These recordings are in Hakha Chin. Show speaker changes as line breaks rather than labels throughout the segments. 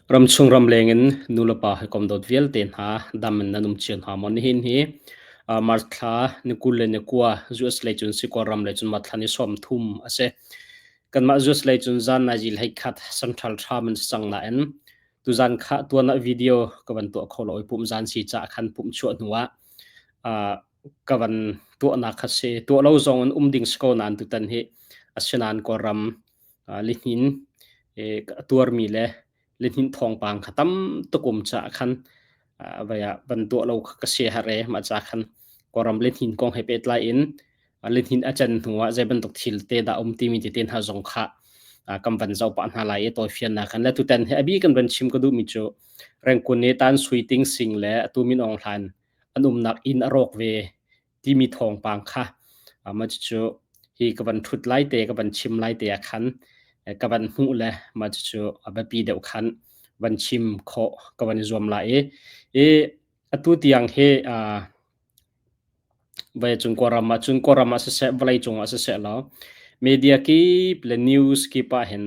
Ramchung ramleng in nulepa hawikom dawt vialte hna dam in nan um cio hna maw? Nihin hi March thla ni 29 US lei cun si Kawlram lei cun March thla ni 30 a si. Kanmah US lei cun zan nazi 11 Central Thram in si cang nain tuzan kha tuan ah video ka van tuah kho lo i pumh zan si caah khan pumh chuah hnu ah ka van tuahnak kha si. Tuah lo zong in um ding si ko nain tutan hi asinain Kawlram lihnin a tuarmi le lihnin thawngpang kha tam tuk um caah khan vai ah van tuah lo kha ka sia har e. Mah ca khan Kawlram lihnin kong he pehtlai in lihnin a can hnu ah zei bantuk thil te dah um timi tete hna zong kha kan van zoh pah hna lai i tawifiannak kan le tutan hi a bi kan van chim ka duhmi cu Rengkun i Tan Sui Ting Sing le atu Min Aung Hlaing an umnak inn a rawk ve timi thawngpang kha mah cucu hi ka van ṭhut lai te ka van chim lai te ah khan ka van hmuh le mah cucu a biapi deuh khan van chim khawh ka van i zuam lai i i atu tiang hi vawleicung Kawlram ah cun Kawlram ah siseh vawleicung ah siseh law media kip le news kip ah hin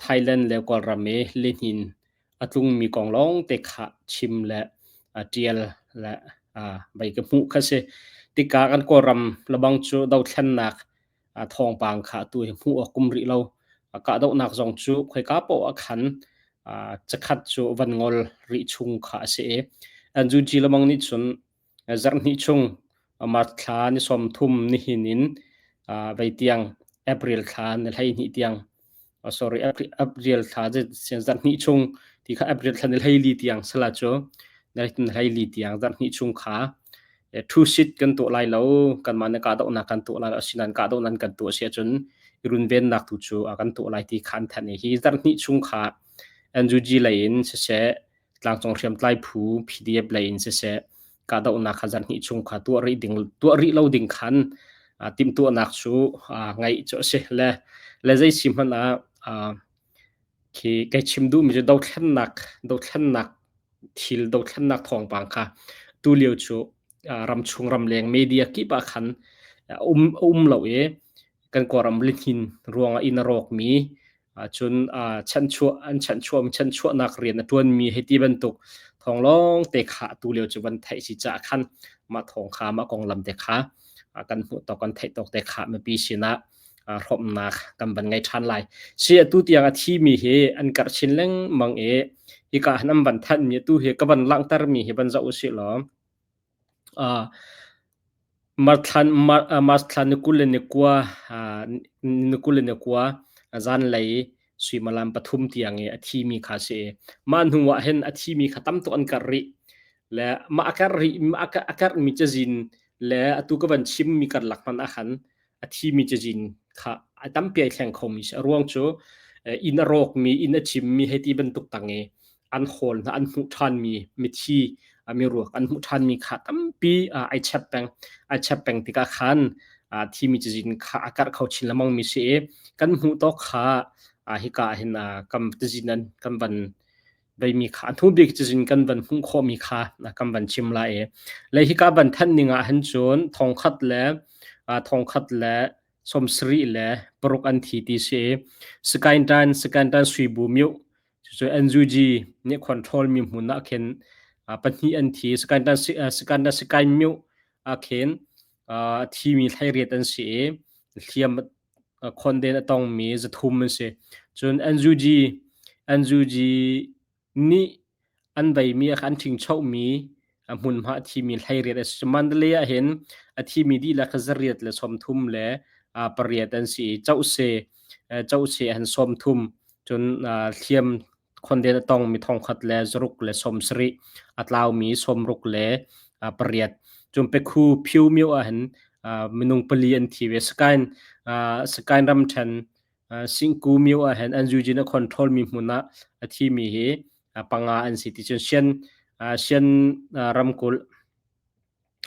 Thailand le Kawlram i lihnin a tlungmi kong lawngte kha chim le ṭial le vei ka hmuh kha si. Tikah kan Kawlram lebang cu dothlennak thawngpang kha atu hi hmuh awk um rih lo. Kahdohnak zong cu khoika paoh ah khan cakhat cu van ngol rih chung kha a si i NUG lebang nih cun zarhhnih chung March thla ni 30 nihin in vei tiang April thla ni 12 tiang sorry April thla zarhhnih chung ti kha April thla ni 14 tiang sala cu ni 14 tiang zarhhnih chung kha thu sit kan tuah lai lo kanmah nih kahdohnak kan tuah lai lo asinain kahdohnak kan tuah si ahcun i runvennak tu cu kan tuah lai ti kha an thanh i hi zarhhnih chung kha NUG lei in siseh tlangcung hriamtlai phu PDF lei in siseh kahdohnak kha zarhhnih chung kha tuah rih ding tuah rih lo ding khan timhtuahnak cu ngeih cu a si le le zei si hmanh ah khi kai chim duhmi cu dothlennak dothlennak thil dothlennak thawngpang kha tu lio cu ramchung ramleng media kip ah khan um um lo i kan kawlram lihnin ruangah inn a rawkmi cun chanchuah an chanchuah chanchuahnak rian a ṭuanmi hei ti bantuk thawng lawng te kha atu lio cu van theih si caah khan mah thawng kha mah konglam te kha kan hmuh tawk kan theih tawk te kha mipi sinah hrawmnak kan van ngei ṭhan lai. Si atu tiang a thimi hi an karh chin lengmang i hika han an van thanhmi atu hi ka van langhtermi hi van zoh usih law March thla ni 29 ni 29 zanlei suimilam 3 tiang i a thimi kha a si i mah hnu ah hin a thimi kha tam tuk an karh rih. Le mah a karh rih a karhmi cazin le atu ka van chimmi karlak hmanh ah khan a thimi cazin kha a tampi ai thleng khomi si. A ruang cu inn a rawkmi, inn a cimmi hei ti bantuk tang i an hawl hna an hmuh ṭhanmi mithi miruak an hmuh ṭhanmi kha tampi ai chep peng ai chep peng tikah khan thimi cazin kha a karh kho chin lengmang mi si i kan hmuh tawk kha hika ah hin kam cazin an kan van veimi kha a hnu bik cazin kan van hmuh khawhmi kha kan van chim lai i le hika van thanh ning ah hin cun 1000 le 76 an thi ti si. Sakaintan Sakaintan Suibu myo cucu NUG nih control mi hmun ah khin pahnih an thi. Sakaintan Sakaintan Sakain myo ah khin a thimi 18 an si i hliam khonden a tongmi 300 an si. Cun NUG NUG nih an veimi an ṭhingchohmi a hmunhma a thimi 18 a si. Mandalay ah hin a thimi dihlak hi 138 an si i Cohse Cohse han 30 cun hliam khonden a tongmi 1,670 a tlaumi 68 cun Pekhu Phyu myo ah hin minung pali an thi ve. Sakain Sakain ramṭhen Singku myo ah hin an zujin a control mi hmun ah a thimi hi panga an si ti cun Shan Shan ramkulh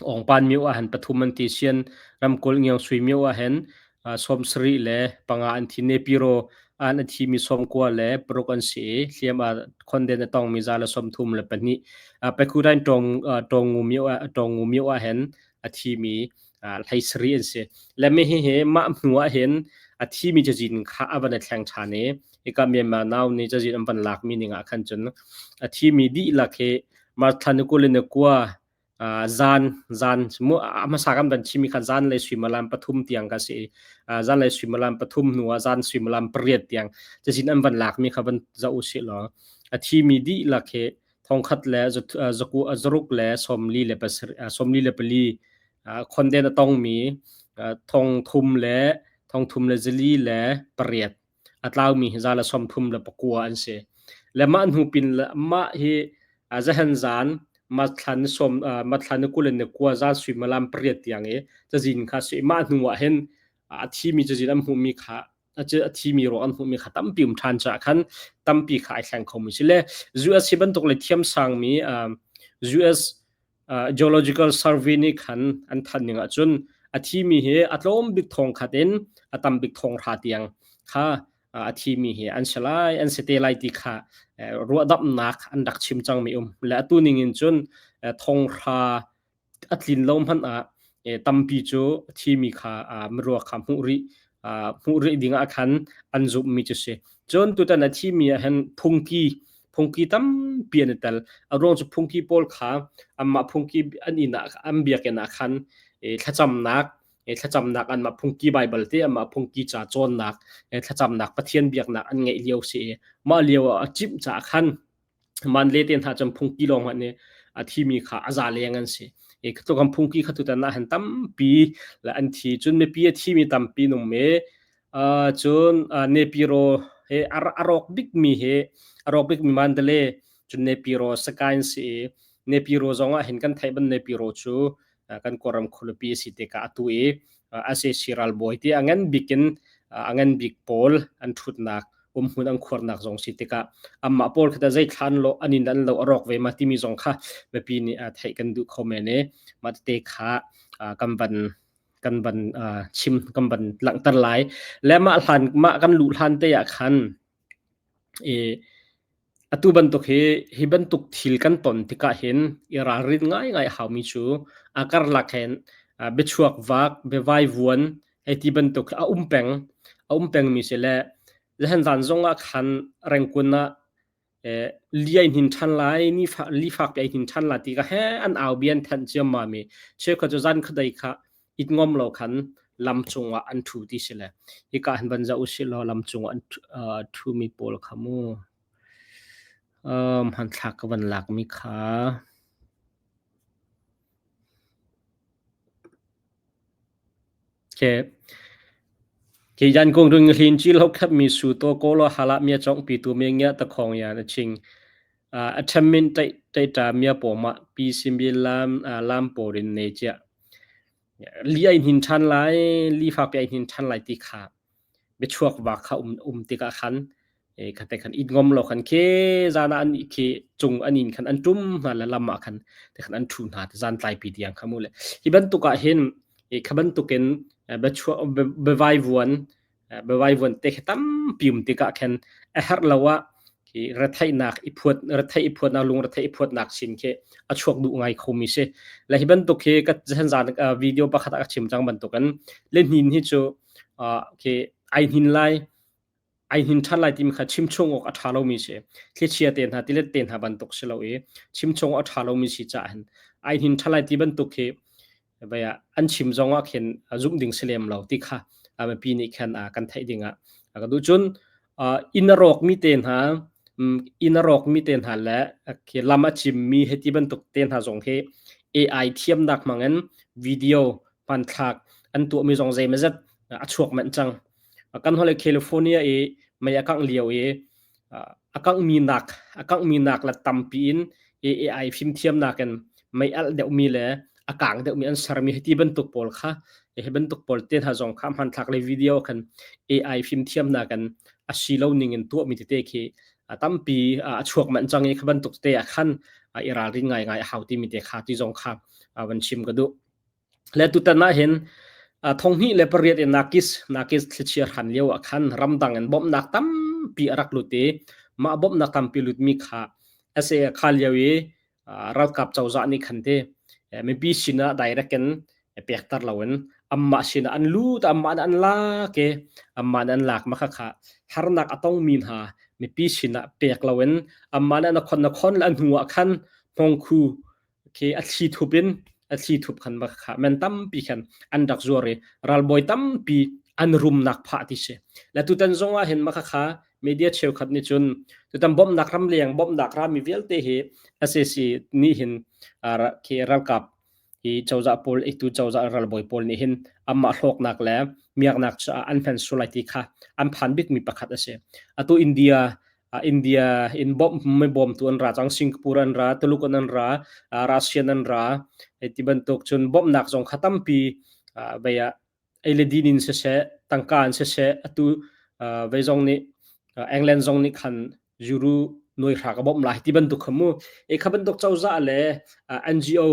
Ongpan myo ah hin pathum an ti Shan ramkulh Ngiangsui myo ah hin 75 an thi Nepiro an a thimi 96 an si i hliam a khonden a tongmi 132 Pekhudain tong Tongu myo ah Tongu myo ah hin a thimi 17 an si. Le mi hi hi mah hnu ah hin a thimi cazin kha a van i thleng ṭhan i. Hika Myanmar Now nih cazin an van lakmi ning ah khan cun a thimi dihlak hi March thla ni 29 zan zan mu a hmasa kan van chimi kha zan le suimilam 3 tiang ka si. Zan le suimilam 3 hnu ah zan suimilam 8 tiang cazin an van lakmi kha van zoh usih law a thimi dihlak hi thongkhat le zaruk le 47 44 khonden a tongmi 338 a tlaumi hi 139 an si. Le mah hnu pin le mah hi zahan zan mathlan som mathlan 29 zan suimilam 8 tiang i cazin kha si. Mah hnu ah hin a thimi cazin an hmuhmi kha a thimi ruang an hmuhmi kha tampi um ṭhan caah khan tampi kha ai thleng khomi si. Le US hi bantuk le thiamsangmi US Geological Survey nih khan an thanh ning ahcun a thimi hi a tlawm bik thong khat in a tam bik thong hra tiang kha a thimi hi an si lai, an si te lai ti kha ruahdamhnak an rak chim cangmi um. Le atu ning in cun thong hra a tlin lo hmanh ah tampi cu a thimi kha miruak kha hmuh rih hmuh rih ding ah khan an zumhmi cu si. Cun tutan a thimi ah hin phungki phungki tampi an i tel. A ruang cu phungki pawl kha anmah phungki an inn ah an biakinn ah khan thlacamnak thlacamnak anmah phungki Baibal te anmah phungki ca cawnnak thlacamnak Pathian biaknak an ngeih lio si i mah lio ah a cimh caah khan man le te hna cun phungki lawng hmanh nih a thimi kha a za leng an si. E tluk an phungki kha tutan ah han tampi le an thi. Cun mipi a thimi tampi nung me. Cun Nepiro he a rawk bikmi he a rawk bikmi Mandalay cun Nepiro Sakain si i Nepiro zong ah hin kan theih ban Nepiro cu kan Kawlram khualipi a si tikah atu i sac ralbawi ti a ngan bik in a ngan bik pawl an ṭhutnak umhmun an khuarnak zong si tikah anmah pawl kha zei thla an lawh an in an lo a rawk ve ma timi zong kha mipi nih theih kan duh kho men i mah tete kha kan van kan van chim kan van langhter lai. Le mah hlan mah kan luh hlan te ah khan i atu bantuk hi hi bantuk thil kan ton tikah hin i ralrin ngaingai haumi cu a karlak hin biachuak vak biavai vuan hei ti bantuk a um peng a um pengmi si le zahan zan zong ah khan rengkun ah li ai hnin ṭhan lai, li fakpi ai hnin ṭhan lai ti ka he an au bia an thanh ciammam i cheukhat cu zan khuadei kha it ngom lo khan lam cungah an ṭhu ti si le hika hin van zoh usih law lam cungah an ṭhumi pawl kha mu hmanthlak ka van lakmi kha. Ke yan kong rung hlin chi lo khat mi su to ko lo hala mia chong pi tu me ngia ta khong yan a ching a them min tai tai ta mia po ma pi sim bi lam lam po rin ne chia li ai hin than lai li fa pi ai hin than lai ti kha biachuak va kha um um tikah khan e khate khan it ngom lo khan ke zana an khi cung an in khan an tum hna le lam ah khan te khan an thu hna te zan tlai pi tiang kha mu le hi bantuk ah hin e kha bantukin biachuak bevai vuan bevai vuan te khi tampi um tikah khan a herh lo ah khi retheihnak i phuat rethei i phuatnak lung rethei i phuatnak sin khi a chuak duh ngai khomi si le hi bantuk hi ka zan zan video pakhat ah ka chim cang bantukin le hnin hi cu khi ai hnin lai ai hnin ṭhan lai timi kha chim chung awk a ṭha lomi si. Thlichia te hna tilet te hna bantuk si lo i chim chung a ṭha lomi si caah hin ai hnin ṭhan lai ti bantuk hi vai ah an chim zong ah khin zumh ding si lem lo ti kha mipi nih khan kan theih ding ah ka duh. Cun inn a rawkmi te hna inn a rawkmi te hna le khi lam a cimmi heti bantuk te hna zong hi AI thiamnak hmangin video hmanthlak an tuahmi zong zeimazet a chuak manh cang. Kan hole California i mei a kangh lio i a kanghmi nak a kanghmi nak le tampi in AI fimthiamnak in mei alh deuhmi le a kang deuhmi an sermi hiti bantuk pawl kha hi bantuk pawl te hna zong kha hmanthlak le video khan AI fimthiamnak in a si lo ning in tuahmi tete khi tampi a chuak manh cang i kha bantuk te ah khan i ralrin ngaingai a hau timi te kha ti zong kha van chim ka duh. Le tutan ah hin 2008 in Nakis Nakis thlichia hran lio ah khan ramdang in bawmhnak tampi a rak lut i mah bawmhnak tampi lutmi kha SA kha lio i ralkap cozah nih khan te mipi sinah direct in pekter loin Anmah sinah an lut, anmah nih an lak i anmah nih an lak ma khakha harnak a tongmi hna mipi sinah pek loin anmah nih an khon na khon le a hnu ah khan hmongkhu khi a thli thup in a thli thup khan ma kha men tampi khan an rak zuar i ralbawi tampi an rumnak phah ti si. Le tutan zong ah hin ma kha media cheukhat nih cun tutan bawmhnak ramleng bawmhnak rami vialte hi SAC nih hin khi ralkap hi cozah pawl itu cozah ralbawi pawl nih hin amah hlawknak le miaknak caah an hman sulai ti kha an phan bikmi pakhat a si. Atu India India in bawmh mi bawmtu an ra cang Singapore an ra Tuluk an ra Russian an ra ti bantuk cun bawmhnak zong kha tampi vei ah ei le din in siseh tangka in siseh atu vei zong nih England zong nih khan euro nuai hra ka bawmh lai ti bantuk kha mu e kha bantuk cozah le NGO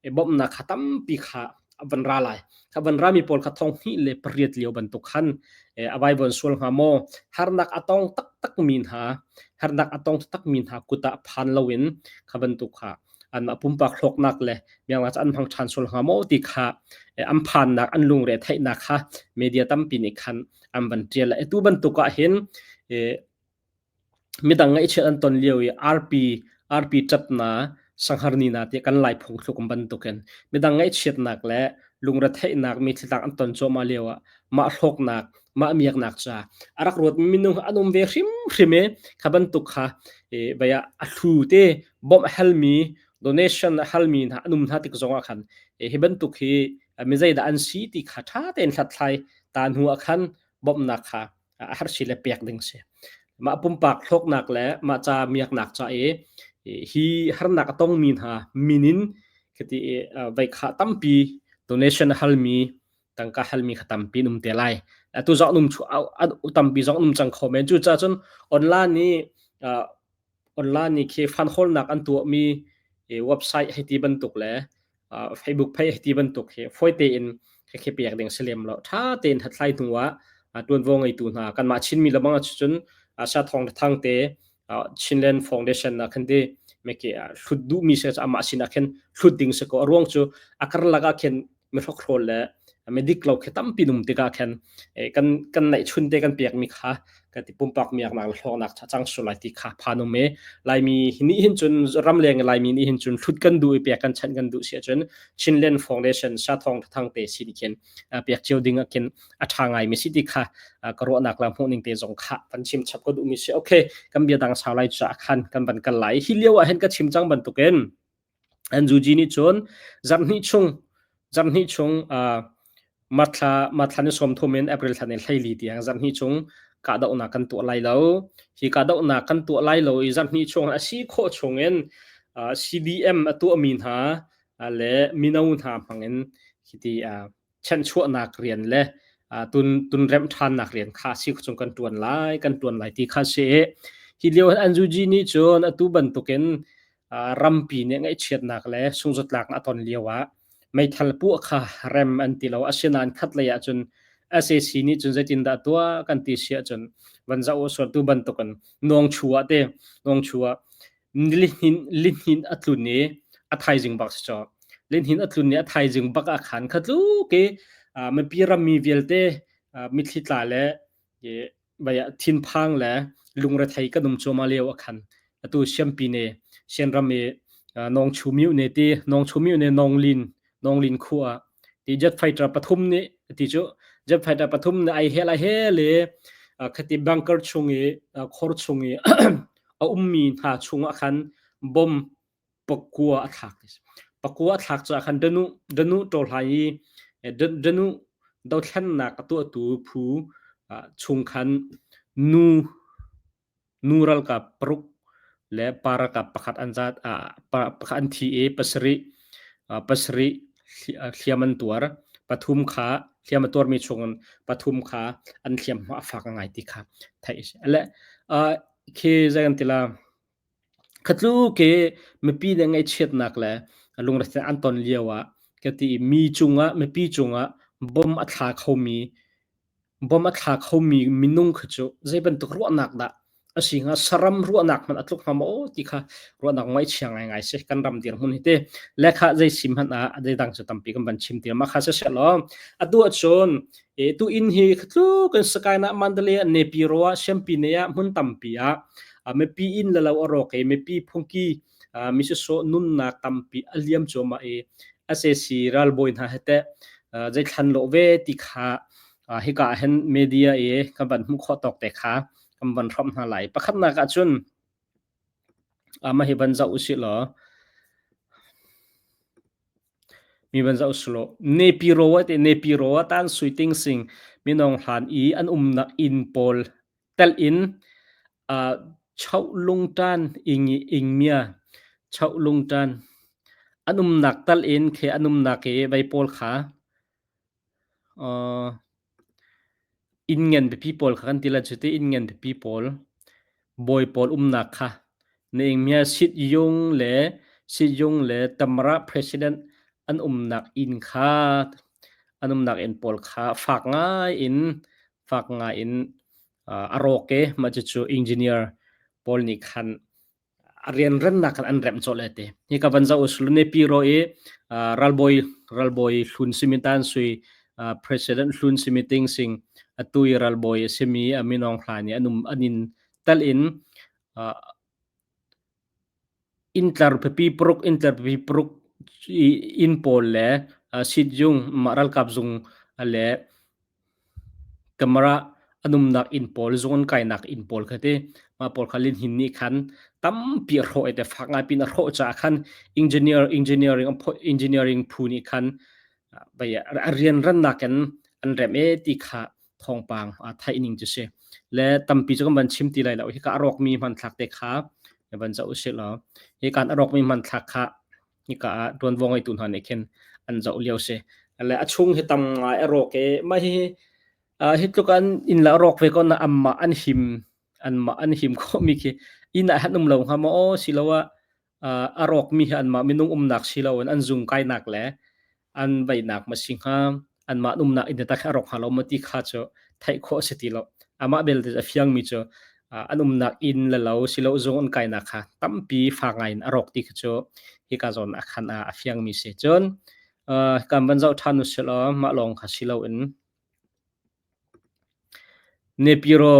e bawmhnak kha tampi kha van ra lai kha van rami pawl kha thong hnih le pariat lio bantuk khan a vai von sual hnga maw harnak a tong taktak mi hna harnak a tong taktak mi hna kut ah phan loin kha bantuk kha anmah pumpak hlawknak le miangnak an hmang ṭhan sual hnga maw ti kha an phannak an lungre theihnak kha media tampi nih khan an van ṭial atu bantuk ah hin midang ngaihchiat an ton lio i arpi arpi ṭapna sanghar ni na ti kan lai phung thluk bantukin midang ngaihchiatnak le lungretheihnak mi thiltak an ton cuahmah lio ah mah hlawknak mah miaknak ca a rak ruat minung an um ve hrimhrim i kha bantuk kha e baya a hlu te bawmh a halmi donation a halmi hna an um hna tik zong ah khan hi bantuk hi mi zeidah an si ti kha ṭha tein hlathlai ta hnu ah khan bawmhnak kha a har si le pek ding si. Mah pumpak hlawknak le mah ca miaknak ca i hi harnak a tongmi hna min in khati vai kha tampi donation a halmi tangka halmi kha tampi um te lai. Atu zong um chu tampi zong um cang kho men. Cu ca cun online i online i khi fan hawlnak an tuahmi website hei ti bantuk le Facebook page hei ti bantuk hi fawi tein khi pek ding si lem lo. Tha tein hlathlai hnu ah tuanvo ngeitu hna kanmah Chinmi lamang ahcun Sa Thawng Thang te Chinland Foundation ah khan ti meke hlut duhmi se amah sin ah khin hlut ding si ko. A ruang cu a karlak ah khin mi hrokhrawl le mi dik lo khi tampi num tikah khan kan kan neih chun te kan pek mi kha ka ti pumpak miaknak le hlawknak cha cang sulai ti kha phanum e Laimi ni hin cun ramleng Laimi ni hin cun thlut kan duh i pek kan chan kan duh si ahcun Chinland Foundation Sa Thawng Thang te si ni khin pek cio ding ah khin a tha ngai mi si ti kha ka ruahnak la hmuh ning te zong kha kan chim chap ka duh mi si. Okay, kan bia dang sau lai cha khan kan van kal lai. Hi lio ah hin ka chim cang bantukin NUG nih cun zarhhnih chung zarhhnih chung March thla March thla ni 30 in April thla ni 14 tiang zarhhnih chung kahdohnak kan tuah lai lo. Hi kahdohnak kan tuah lai lo i zarhhnih chung a si khawh chung in CDM a tuahmi hna le mino hna hmang in hiti chanchuahnak rian le tun tunremh ṭhannak rian kha si chung kan ṭuan lai kan ṭuan lai ti kha si. Hi lio NUG nih cun atu bantukin rampi nih ngaihchiatnak le sungzatlak a ton lio ah meithal puah kha rem an ti lo. Asinain khat lei ah cun SAC nih cun zeitindah tuah kan ti si ahcun van zoh u sual tu bantukin Nawngchu ah te Nawngchu ah lihnin lihnin a tlun i a thaizing bak si caw lihnin a tlun i a thaizing bak ah khan kha tluk i mipi rammi vialte mitthli tla le thinphang le lungrethei kan um cuahmah lio ah khan atu Siampi ne Sianram i Nawngchu myu ne ti Nawngchu myu ne Nawnglin Nawnglin khua ti jet fighter pathum nih ti cu jet fighter pathum nih ai hel ai hel i khati bunker chung i khor chung i a ummi hna chungah khan bom pakua a thlak. Pakua a thlak caah khan danu danu ṭawlhai i danu dothlennak a tuahtu phu chung khan nu nu ralkap paruk le pa ralkap pakhat an zat pakhat an thi i pasarih pasarih hliam an tuar. Pathum kha hliam a tuarmi chungin pathum kha an hliamhma a fak ngai ti kha theih a si. Le khi zei kan ti la khatlu ke mipi nih ngaihchiatnak le lungretheih an ton lio ah ka ti mi cungah mipi cungah bom a thla khomi bom a thla khomi minung kha cu zei bantuk ruahnak dah? A si hnga saram ruahnak hmanh a tluk hnga maw ti kha ruahnak ngaihchia ngaingai si kan ram dirhmun hi te. Le kha zei sim hmanh ah a zeidang cu tampi kan van chim ti mah kha siseh law atu ahcun e tu inn hi tluk in Sakaina Mandalay ah Nepiro ah Siampi ne ah hmun tampi ah mipi inn le lo a rawk i mipi phungki misisaw nunnak tampi a liam cuahmah i SAC ralbawi hna he teh zeithlan lawh ve ti kha hika ah hin media i kan van hmuh khawh tawk te kha kan van hrawmh hna lai. Pakhatnak ahcun mah hi van zoh usih law mi van zoh usih law Nepiro te Nepiro ah tan sui ting sing minong hlan i an umnak inn pawl telh in choh lungtan ing ingmia choh lungtan an umnak tal in khi an umnak i vei pawl kha inn ngan pipi pawl kha kan ti lai cu ti inn ngan pipi pawl bawi pawl umnak kha na ingmia Sityung le Sityung le Tamara president an umnak inn kha an umnak inn pawl kha fak ngai in fak ngai in a rawk i mah cucu engineer pawl nih khan a rianrennak khan an remh cawlh te. Hi ka van zoh usulu nepi ro i ralbawi ralbawi hlun simi tan sui president hlun simi ting sing atu i ralbawi a simi a minong hlan i an um an in tal in intlar pipi paruk intlar pipi paruk inn pawl le sitjung mah ralkap zung le Camera an umnak inn pawl, zung an kainak inn pawl kha ti mah pawl kha linhin nih khan tampi a hrawh i te fak ngai pin a hrawh caah khan engineer engineering engineering phu nih khan a rianrannak in an remh e ti kha thawngpang theih ning cu si. Le tampi cu kan van chim ti lai lo. Hika a rawkmi hmanthlak te kha van zoh usih law hi kan a rawkmi hmanthlak kha hika ah ṭuanvo ngeitu hna nih khin an zoh lio si. Le a chung hi tam ngai a rawk i mah hihi hi tluk an inn le a rawk ve ko na anmah an him anmah an him khawhmi khi inn ah han um lo hnga maw aw siloah a rawkmi hi anmah minung umnak si loin an zung kainak le an veihnak ma si hnga anmah umnak inn tak a rawk hnga lo maw ti kha cu theih khawh a si ti lo. Amah belte a fiangmi cu an umnak inn le lo silo zung an kainak kha tampi fak ngai in a rawk ti kha cu hika zawn ah khan a fiangmi si. Cun kan van zoh ṭhan usilaw mah lawng kha si loin Nepiro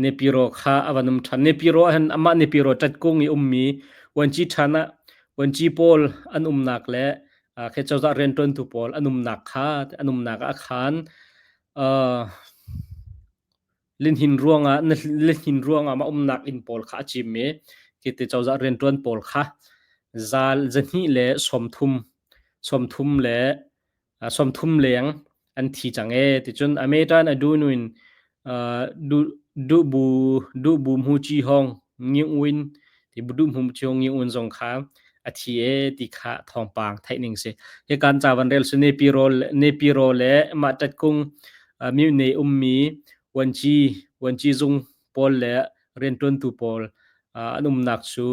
Nepiro kha a van um ṭhan. Nepiro ah hin amah Nepiro ṭatkung i ummi vuanci ṭhan ah vuanci pawl an umnak le khi cozah rianṭuantu pawl an umnak kha an umnak ah khan linhin ruangah linhin ruangah mah umnak inn pawl kha a cim i khi ti cozah rianṭuan pawl kha zal zahnih le 30 sawmthum le 30 leng an thi cang ee ticun Ametan a du nuin duh bu duh bu mu ci hong ngi win ti bu duh mu ci hong ngi win zong kha a thi ee ti kha thawngpang theih ning si hi kan ca van rel su nepi rol nepi ro le mah tat kung mi ne ummi wanci wanci zung pawl le riantuantu pawl an umnak cu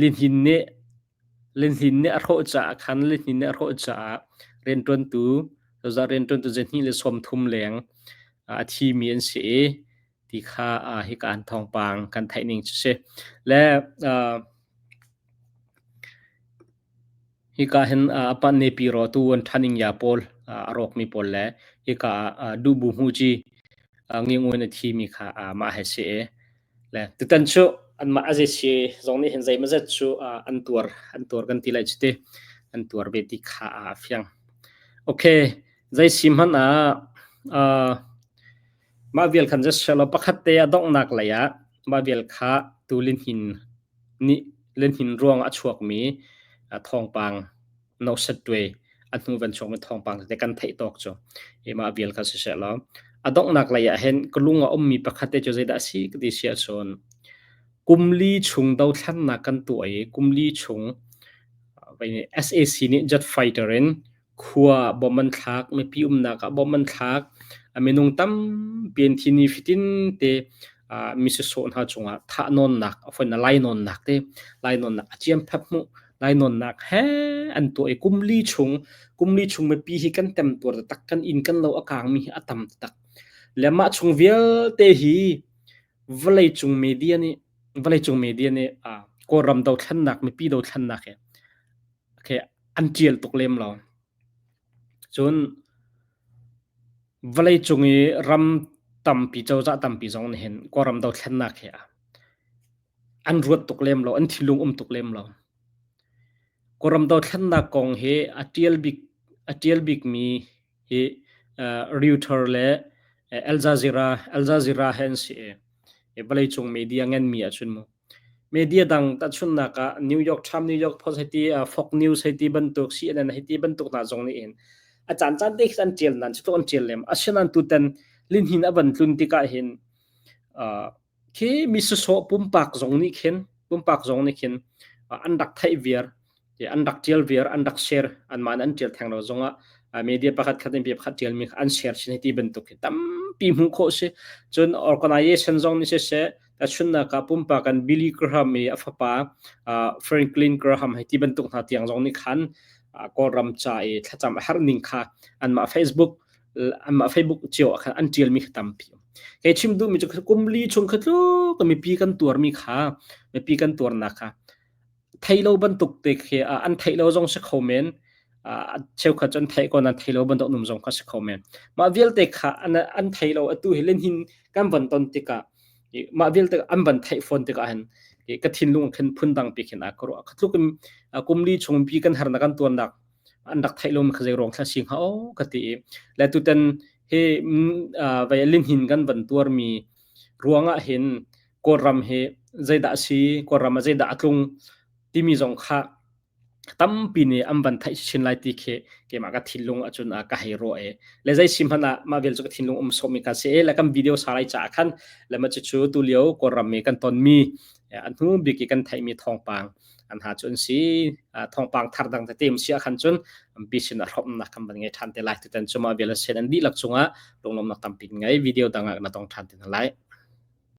Lihnin nih lihnin nih a hrawh caah khan lihnin nih a hrawh caah rianṭuantu cozah rianṭuantu zahnih le 30 leng a thimi an si i ti kha hika an thawngpang kan theih ning cu si. Le hika hin a pan nepi ro tu an ṭhan ya pawl a rawkmi pawl le hika ah duhbu hmuci ngingun a thimi kha mah he si i Le tutan cu anmah a zeisi zong nih hin zeimawzat cu an tuar an tuar kan ti lai cu ti an tuar ve ti kha a fiang. Okay, zeisi hmanh ah uh, mah vial khan just selaw pakhat te a donghnak lei ah mah vial kha tu linhin nih linhin ruang a chuakmi thawngpang no set twe a hnu van chuakmi thawngpang tete kan theih tawk cu mah vial kha siseh law a donghnak lei ah hin ka lung a ummi pakhat te cu zeidah a si ka ti si ahcun kumli chung dothlannak kan tuah i kumli chung SAC nih jet fighter in khua ah bom an thlak, mipi umnak ah bom an thlak, a minung tampi an thi ni fitin te mi sawsawh hna cungah thahnawnnak a foin a lainawnnak te lainawnnak a ciam phep hmuh lainawnnak he an tuah i kumli chung kumli chung mipi hi kan temtuar taktak kan inn kan lo a kangmi hi a tam taktak le mah chung vialte hi. Vawleicung media nih vawleicung media nih Kawlram dothlennak mipi dothlennak hi okay, an ṭial tuk lem lo. Cun vawleicung i ram tampi cozah tampi zong nih hin Kawlram dothlennak hi an ruat tuk lem lo, an thinlung um tuk lem lo. Kawlram dothlennak kong hi a ṭial bik a ṭial bikmi hi Reuters le Al Jazeera Al Jazeera he an si i vawleicung media nganmi ahcun mu. Media dang tahchunhnak ah New York Times, New York Post hei ti, Fox News hei ti bantuk, CNN hei ti bantuk hna zong nih hin a caancaan te khi an ṭial nain cutluk an ṭial lem. Asinain tutan lihnin a van tlun tikah hin khi mi sawsawh pumpak zong nih khin pumpak zong nih khin an rak theih viar an rak ṭial viar an rak share anmah nih an ṭial theng lo zongah media pakhat khat in bia pakhat ṭialmi kha an share chin hei ti bantuk hi tampi hmuh khawh si. Cun organization zong nih siseh tahchunhnak ah pumpak kan Billy Graham i a fapa Franklin Graham hei ti bantuk hna tiang zong nih khan Kawlram ca i thlacam a herh ning kha anmah Facebook anmah Facebook cio ah khan an ṭialmi kha tampi. Kei chim duhmi cu kum li chung kha tluk mipi kan tuarmi kha mipi kan tuarnak kha thei lo bantuk te khi an theih lo zong si kho men cheukhat cu an theih ko nan thei lo bantuk num zong kha si kho men. Mah vialte kha an thei lo atu hi lenhin kan van ton tikah mah vialte an van theih fawn tikah hin ka thinlung khin phundang pi khin a ka ruah. Kha tluk in kum li chung pi kan harnak kan tuarnak an rak theih lomi kha zei ruang thla si hnga aw ka ti i le tutan hi vai linhin kan van tuarmi ruangah hin Kawlram hi zeidah a si Kawlram ah zeidah a tlung timi zong kha tampi nih an van theih chin lai ti khi keimah ka thinlung ahcun ka hei ruah i le zei si hmanh ah mah vel cu ka thinlung um sawhmi ka si i le kan video sa lai caah khan le mah cucu tulio Kawlram i kan tonmi a hnu bik i kan theihmi thawngpang an ha cu an si. Thawngpang thar dang tete um si ahkhan cun ampi sin a hrawmnak kan van ngei ṭhan te lai. Tutan cu mah vial a sen an dihlak cungah lunglawmhnak tampi ngei. Video dang ah na tong ṭhan te hna lai.